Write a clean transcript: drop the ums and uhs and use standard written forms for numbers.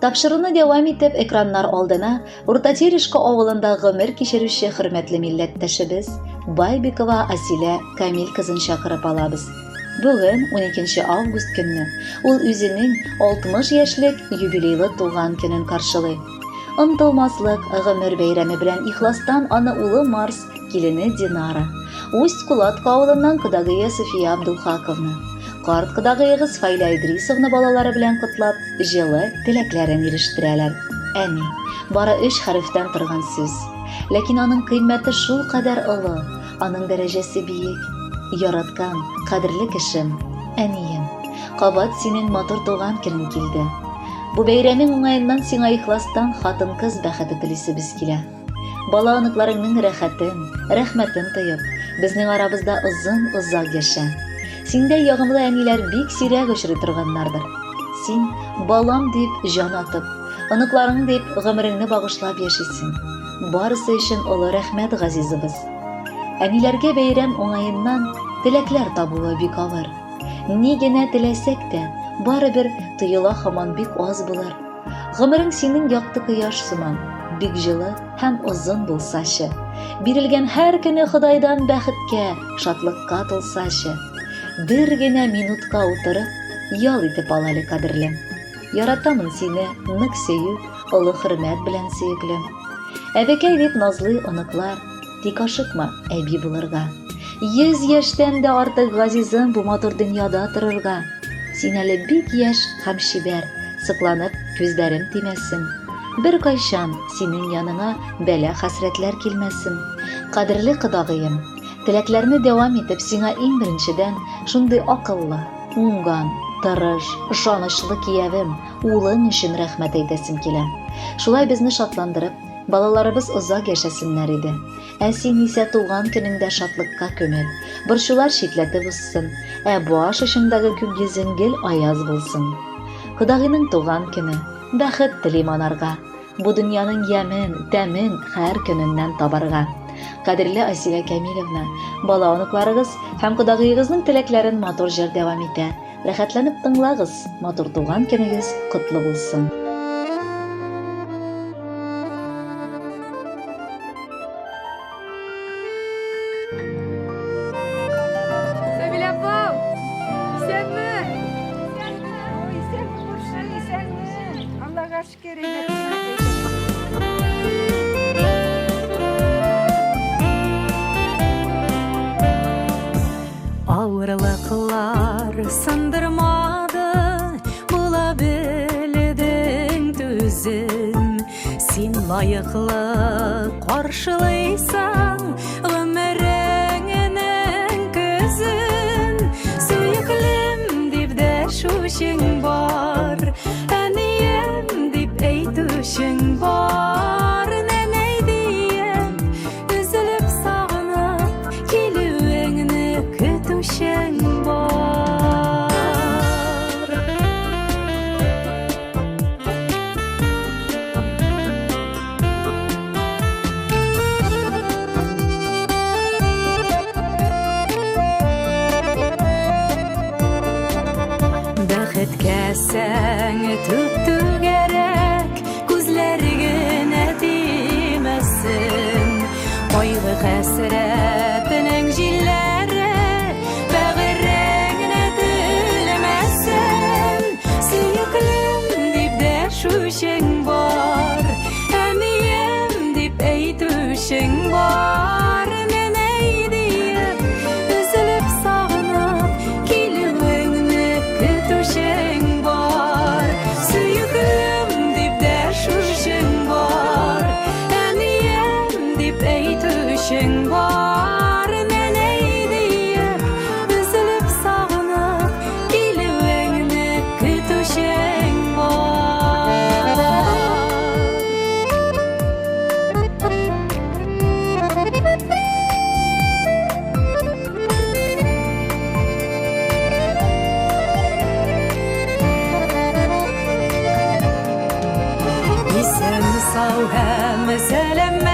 Тапшыруны дәвам итеп, экраннар алдына Урта Терешка авылында гомер кичерүче хөрмәтле милләттәшебез Байбикова Асилә Камил кызын чакырып алабыз. Бүген, 12 август көнне, ул үзенең 60 яшьлек юбилейлы туган көнен каршылый. Онытылмаслык гомер бәйрәме белән ихластан аны улы Марс, килене Динара, Усть-Кулатка авылыннан кодагые София Абдулхаковна, карт кодагыегыз Фаилә Идрисовна балалары белән котлап, җылы теләкләрен ирештерәләр. Әни, бары өч хәрефтән торган сүз. Ләкин аның кыйммәте шулкадәр олы, аның дәрәҗәсе биек. Яраткан, кадерле кешем, әнием, кабат синең матур туган көнең килде. Бу бәйрәмең уңаеннан сиңа ихластан хатын-кыз бәхете телисебез килә. Бала-оныкларыңның рәхәтен, рәхмәтен тоеп, безнең арабызда озын-озак яшә. Синдәй ягымлы әниләр бик сирәк очрый торганнардыр. Син, балам дип җан атып, оныкларың дип гомереңне багышлап яшисең. Барысы өчен олы рәхмәт, газизыбыз. Әниләргә бәйрәм уңаеннан теләкләр табуы бик авыр. Ни генә теләсәк тә, барыбер тоела һаман бик аз булыр. Гомерең синең якты кояш сыман, бик җылы һәм озын булсачы. Бирелгән һәр көне Ходайдан бәхеткә, шатлыкка тулсачы. Бер генә минутка утырып, ял итеп ал әле, кадерлем. Яратамын сине, нык сөю, олы хөрмәт белән сөеклем. Әбекәй дип назлый оныклар, Тик ашыкма, әби булырга. 100 яшьтән дә артык газизым бу матур дөньяда торырга. Син әле бик яшь һәм чибәр, сокланып күзләрем тимәсен. Беркайчан синең яныңа бәла-хәсрәтләр килмәсен. Кадерле кодагыем, теләкләрне дәвам итеп, сиңа иң беренчедән шундый акыллы, уңган, тырыш, ышанычлы киявем, улың өчен рәхмәт әйтәсем килә. Шулай безне шатландырып, Балаларыбыз озак яшәсеннәр иде. Ә син исә туган көнеңдә шатлыкка күмел, борчулар читләтеп узсын, ә баш очыңдагы күк йөзең гел аяз булсын. Кодагыйның туган көне, бәхет телим анарга, бу дөньяның ямен, тәмен һәр көненнән табарга. Кадерле Асилә Кәмилевна, бала-оныкларыгыз һәм кодагыегызның теләкләрен матур җыр дәвам итә. Рәхәтләнеп тыңлагыз, матур туган көнегез котлы булсын! Сәбилә апам, исәнме? Исәнме, күрше, исәнме? Аллага шөкер, әйбәт кенә. Авырлыклар сындырмады, була белдең түзем. Син лаеклы каршылыйсың гомереңнең көзен. Сөеклем дип дәшүчең бар, әнием дип әйтүчең бар. Нәнәй диеп, өзелеп сагынып, Килүеңне көтүчең бар. Бәхеткә сәң түп-түгәрәк, күзләр генә тимәсен. Кайгы хәсрәтенең җилләре бәгыреңне телмәсен. Сөеклем дип дәшүчең бар, әнием дип әйтүчең бар. Нәнәй диеп, өзелеп сагынып, килүеңне көтүчең бар. Сөеклем дип дәшүчең бар, әнием дип әйтүчең бар. Нәнәй диеп, өзелеп сагынып, килүеңне көтүчең бар. Исән сау һәм сәламәт.